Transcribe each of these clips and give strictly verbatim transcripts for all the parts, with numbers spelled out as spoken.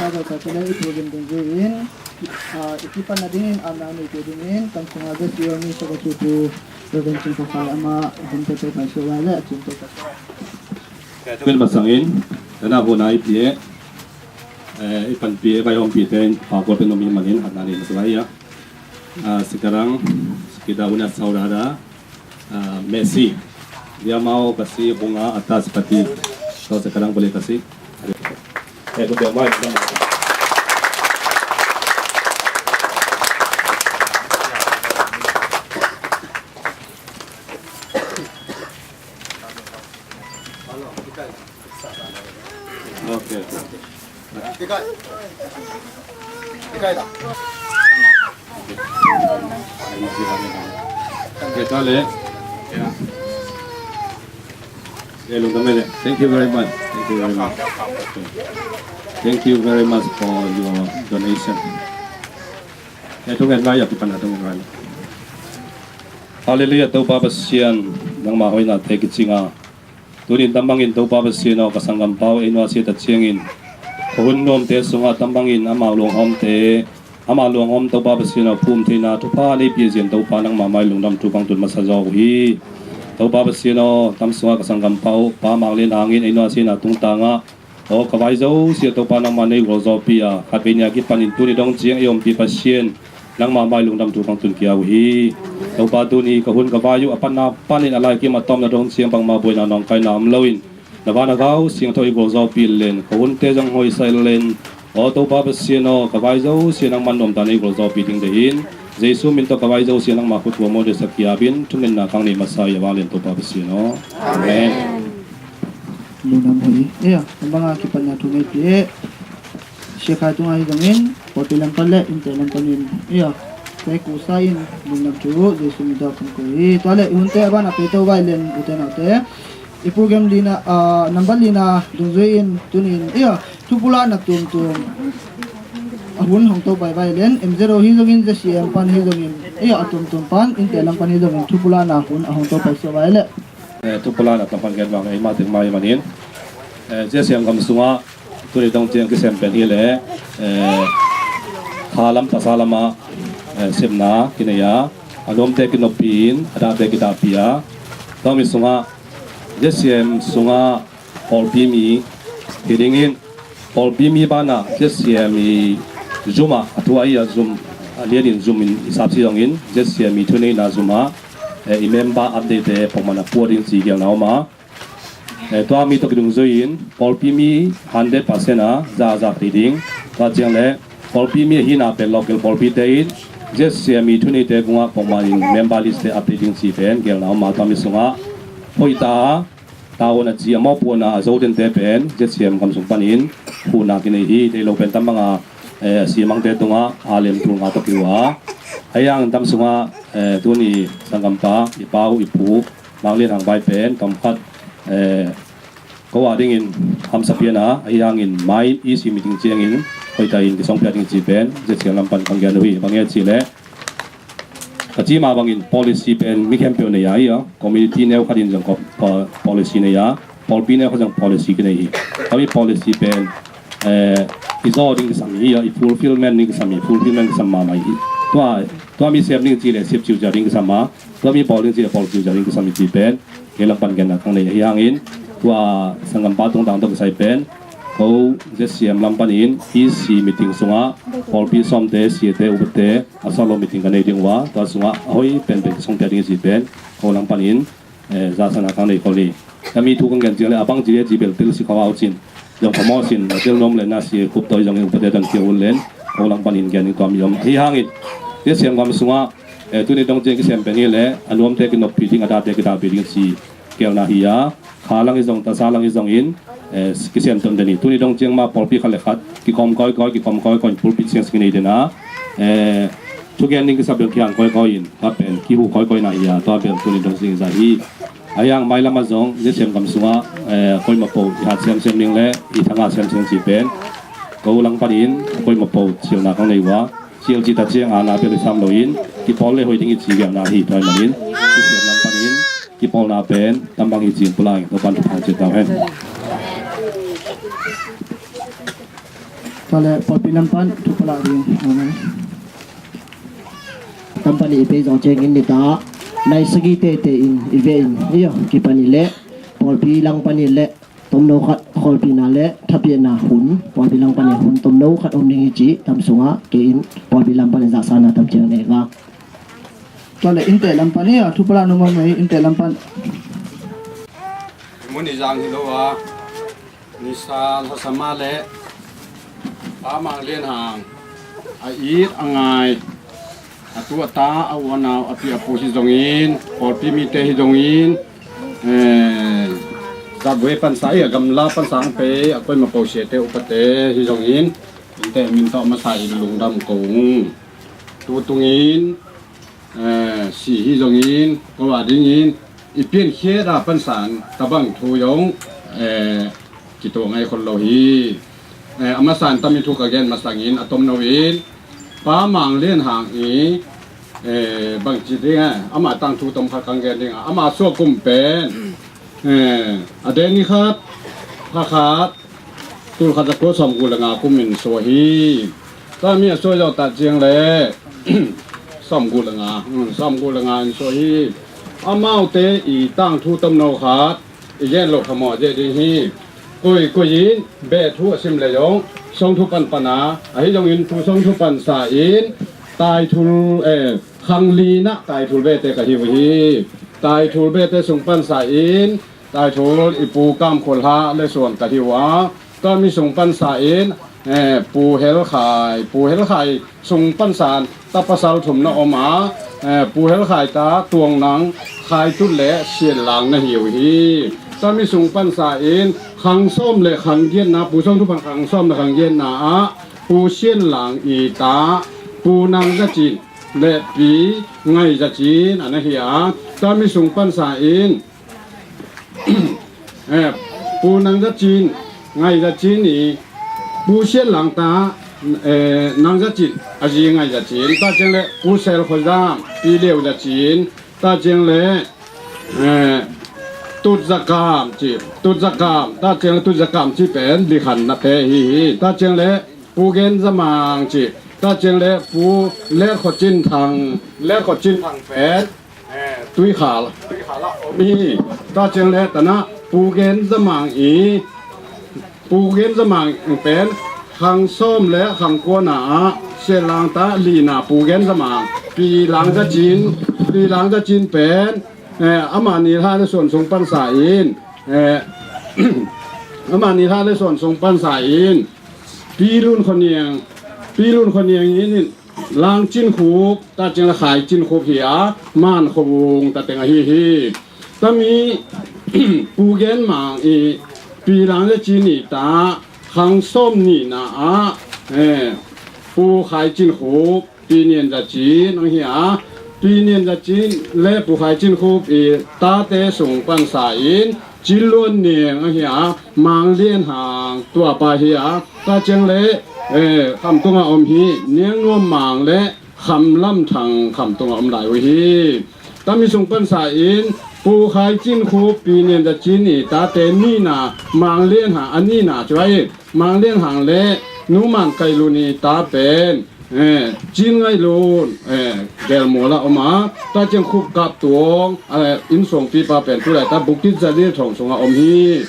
Tua ka kile i program dungzui in, ah, i kipan nadingin amna neite dingin, kam sunga Z C O mi saka tutu Reverend Chin Pha Khai ama hun te te pai suai le a chin te pai suai. Min masangin, dana huna i pie, eh, i pan pie, vai hom pie te, pa ko pe no mi manin, hatna ni suai ya. Ah, sekarang kita punya saudara, ah, Messi. Dia mau kasih bunga atas peti. So, sekarang boleh kasih. Eh, kau dia mai. Okay. Okay, kale. Yeah. Yeah, lungdam le. Thank you very much. Thank you very much. Thank you very much for your donation. Eh, thungen lai, ya, kipan a thungen lai. Hallelujah, Topa Pasian, nangmah hoihnate kicinga. Tunin tam bangin Topa Pasian aw, ka sanggampa uh ei nuasia ta ciangin, ka hun nuamte sungah tam bangin amau luanghawmte, amau luanghawm Topa Pasian aw, phum theihna thupha nei piazian Topa nangmah mai lungdam thu kong tun masa zaw uh hi. Topa Pasian aw, tam sungah ka sanggampa uh Pa Mang Lian Hang in ei nuasiana tungtangah, aw, ka vai zosia Topa nangmah nei gualzawhpih a, khatvei ni a kipanin tuni dong ciang ei ompih Pasian nangmah mai lungdam thu kong tun kia uh hi. Topa tuni ka hun ka vai uh a patna panin a laikim a tawpna dong ciang bangmah buaina nawngkaina om loin, na van a gau siangtho i gualzawhpih len, ka hunte zong hoihsa len. Aw Topa Pasian aw, ka vai zosia nangmah nuamta nei gualzawhpih ding deih in, Jesu min tawh ka vai zosia nangmah khut tua mawh desa kiapin, thungetna kang nei masa i a vanglian Topa Pasian aw. Amen. Lungdam hi. Ia, banga kipatna thu nei pi e. Siakhai tunga hi zongin, pawlpi lam pan le innte lam panin, ia, te kusa in lungdam thu Jesu min tawh kan ko hi. Tua le i hunte a bana peito vai len ute naute. I program lina, ah, number lina dungzui in tunin, ia, thupulana tuamtuam a hun hong to pai vai len, M Z O hi zongin, Z C M pan hi zongin, ia, a tuamtuam pan innte lam pan hi zongin thupulana hun a hong to pai suah vai le. Eh, thupulana tawh pan gen bang ei mah teng mai manin, eh, Z C M gam sungah tuni dong ciang kisem pen hi le, eh, kha lam pasa lama, eh, sepna kinei a, a nuamte kinoppi in, a dahte kidahpi a. Tua mi sungah Z C M sungah pawlpi mi hi dingin, pawlpi mi banah Z C M i zum ah, a thu a i a zum, a lianin zum in i sapsi zongin Z C M i thuneina zum ah, eh, i member update te pawlman a pua ding ci gelna om a. Eh, tua mi tawh kidungzui in pawlpi mi hundred percent a za a za thei ding. Tua ciang le pawlpi mi ahina pen local pawlpite in Z C M i thuneite kungah pawlman in member list te update ding ci pen gelna om a, tua mi sungah hoih ta a tavuan a ci a mawpuana a zo dente pen Z C M gam sung panin huhna kinei hi. Deih lo pen tam banga, eh, a simangte tungah a lem tul nga tawh kihu a. Ahi hangin tam sungah, eh, tuni sanggampa i pa uh i pu Mang Lian Hang vai pen tawmkhat, eh, ko a dingin hamsa pian a, ahi hangin mai E C meeting ciangin hoihta in kisong pia ding ci pen Z C M lam pan kong gen uh hi. Bang e ci le ka ci mah bangin policy pen mi khempeuh nei a hi a, community neu khat in zong ko-, po-, policy nei a, pawlpi neu khat zong policy kinei hi. Kami policy pen, eh, i zaw ding kisam hi a, i fulfillment ding kisam hi, fulfillment kisam mahmah hi. Tua, tua mi sep ding ci le sep ciucia ding kisam a, tua mi bawl ding ci le bawl ciucia ding kisam hi ci pen kei lam pan genna kong nei ahi hangin, tua sanggampa tungtang tawh kisai pen ko Z C M lam panin E C meeting sungah pawlpi sawmte, siate, upate a sawt lo meeting ka nei ding uh a, tua sungah a hoih penpen kisongpia ding hi ci pen ko lam panin, eh, zahsakna kong nei khol hi. Ka mi thu kong gen ciang le a bang ci le ci bel tel si kho au cin, zong phamawh sin, a tel nuam le na si khup tawi zongin upate tan kia un len ko lam panin gen ding tua mi om ahi hangin, Z C M gam sungah, eh, tuni dong ciang kisem pen hi le a nuamte kinoppi ding, a dahte kidahpi ding ci gelna hi a, kha lang hi zong, tasa lang hi zongin, eh, kisem ton den hi. Tuni dong ciang mah pawlpi khat le khat kikhawm kawikawi, kikhawm kawikawi in pulpit siangsiang nei den a, eh, thugen ding kisap dong kihang kawikawi in, tua pen kihu kawikawina hi a, tua pen tuni dong ciang hi zah hi. Ahi hang mailam ah zong Z C M gam sungah, eh, koimah po i hat semsem ding le i thanga semsem ci pen ko lang panin koimah po cilna kong nei uh a, cil cih ta ciang a na bel i sam loin kipawl le hoih ding i ci gelna hi. Tua ahih manin kisiam lam panin kipawlna pen tam bang hi cin pulak in Topan thupha ciat tau hen. Tua le pawlpi lam pan thu pulak ding. Tam pan i pei zawh ciangin nitak nai sagih tete in i ve in, i aw kipan i leh pawlpi lang pan i leh tomno khat khawlpihna le thapiakna hun, pawlpi lang pan i hun tomno khat om ding hi ci tam sungah kei in pawlpi lam pan i zahsakna tam ciang nei vang. Tua le innte lam pan i a thu pulak nuam nuam i innte lam pan. Mun i zang hi lo a, Nisa Lhasama le Pa Mang Lian Hang a it a ngai, a tu a ta, a u a nau, a pi a pu hi zongin, pawlpi mite hi zongin, eh, Zabuai pansa i a gamla pansa ang pe a koima posiate upate hi zongin, innte min tawh masa in lungdam ko ung. Tu tungin eh, si hi zongin ko a dingin i piankhiat a pansan tabang thu zong, eh, kituak ngai khol lo hi. Eh, a masan tami thu ka gen masangin a tomno in Pa Mang Lian Hang i, eh, bangci ding, eh, ama tangthu tom khat kang gen ding a, ama suak kum pen, eh, a deni khat, kha khat, tul khat za kua sawmguk le nga kum in suah hi. Tami a suah zawh ta ciang le sawmguk le nga, um, sawmguk le nga in suah hi. Amaute i tangthu tomno khat i gen lo kha mawh a zia ding hi. Koi koi in beh thu a sim le zong sawng thu panpan a, ahi zongin thu sawng thu pansa in taithul, eh, khang lina taithul bete ka hi uh hi. Taithul bete sung pansa in taithul i pu Kam Khua Hla le suan ka hi uh a, tua mi sung pansa in, eh, Pu Hel Khai, Pu Hel Khai sung pansan ta pasal thum na om a, eh, Pu Hel Khai ta Tuang Nang, Khai Tut le Sian Lang na hi uh hi. Tua mi sung pansa in khang sawm le khang giatna, Pu Sawng Thu Phan khang sawm le khang giatna ah Pu Sian Lang i ta Pu Nang Za Cin le Pi Ngai Za Cin a na hi a, tua mi sung pansa in eh, Pu Nang Za Cin, Ngai Za Cin i Pu Sian Lang ta, eh, Nang Za Cin, a zi Ngai Za Cin, ta ciang le Pu Sel Khua Zam, Pi Liau Za Cin, ta ciang le, eh, Tut Za Kam ci, Tut Za Kam, ta ciang le Tut Za Kam ci pen Likhan na te hi hi, ta ciang le Pu Gen Za Mang ci, ta ciang le Pu Let Khua Cin Thang, Let Khua Cin Thang pen, eh, Tuikhal, Tuikhal ah om hi. Ta ciang le tana Pu Gen Za Mang i, Pu Gen Za Mang pen khang sawm le khang kuana ah Sian Lang ta lina Pu Gen Za Mang, Pi Lang Za Cin, Pi Lang Za Cin pen, eh, amah ni hla le suan sung pansa in, eh, amah ni hla le suan sung pansa in Pi Lun Khua Niang, Pi Lun Khua Niang in, in Lang Cin Khup, ta ciang le Khai Cin Khup hi a, Man Khua Vung ta teng ahi hi. Tami Pu Gen Mang i Pi Lang Za Cin i ta khang sawm nihna ah, eh, Pu Khai Cin Khup, Pi Nian Za Cin ang hi a, Pi Nian Za Cin le Pu Khai Cin Khup i tate sung pansa in Cin Luan Niang ang hi a, Mang Lian Hang tua pa hi a, ta ciang le, eh, Khamtung a om hi, Niang Nuam Mang le Kham Lam Thang Khamtung a om lai uh hi. Tami sung pansa in Pu Khai Cin Khup, Pi Nian Za Cin i tate nihna, Mang Lian Hang a nihna cu ai, Mang Lian Hang le Nu Man Kai Lun i ta pen, eh, Cin Ngai Lun, eh, Gelmual ah om a, ta ciang Khup Kap Tuang, eh, inn suangpi pa pen tu lai ta Bukit Jalil thong sungah om hi.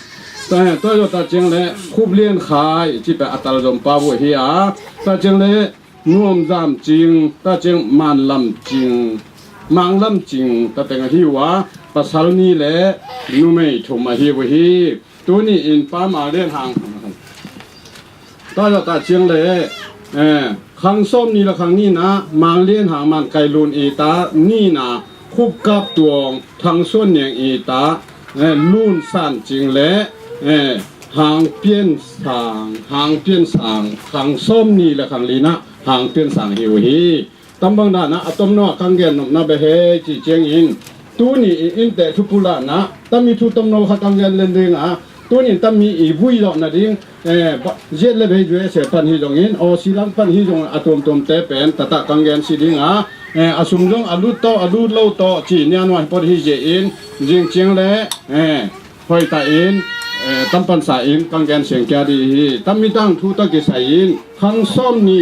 Ta, tua zawh ta ciang le Khup Lian Khai ci pen a tal zom pa uh hi a, ta ciang le Nuam Zam Cing, ta ciang Man Lam Cing, Mang Lam Cing ta teng ahi uh a, pasal ni le numei thum ahi uh hi. Tuni in Pa Mang Lian Hang ta zawh ta ciang le, eh, khang sawm ni le khang nihna Mang Lian Hang Man Kai Lun i ta nihna Khup Kap Tuang Thang Suan Niang i ta, eh, Lun San Cing le, eh, Hang Pian Sang, Hang Pian Sang, khang sawm ni le khang lina Hang Pian Sang hi uh hi. Tambang dana a tomno a kang gen nopna bia he ci ciangin tuni i innte thupulahna tami thu tomno kha kang gen len ding a, tuni tami i vui zawh nading, eh, ba-, ziat le bei U S A pan hi zongin, Aussie lang pan hi zongin a tuamtuamte pen tata kang gen si ding a, eh, a sum zong a lut tawh, a lut lo tawh ci nianua hi pot hi zia in, zing ciang le, eh, hoih ta in, Eh, tampansa in kang gen siang kia di hi. Tammi tang thu ta kisai in khang sawm ni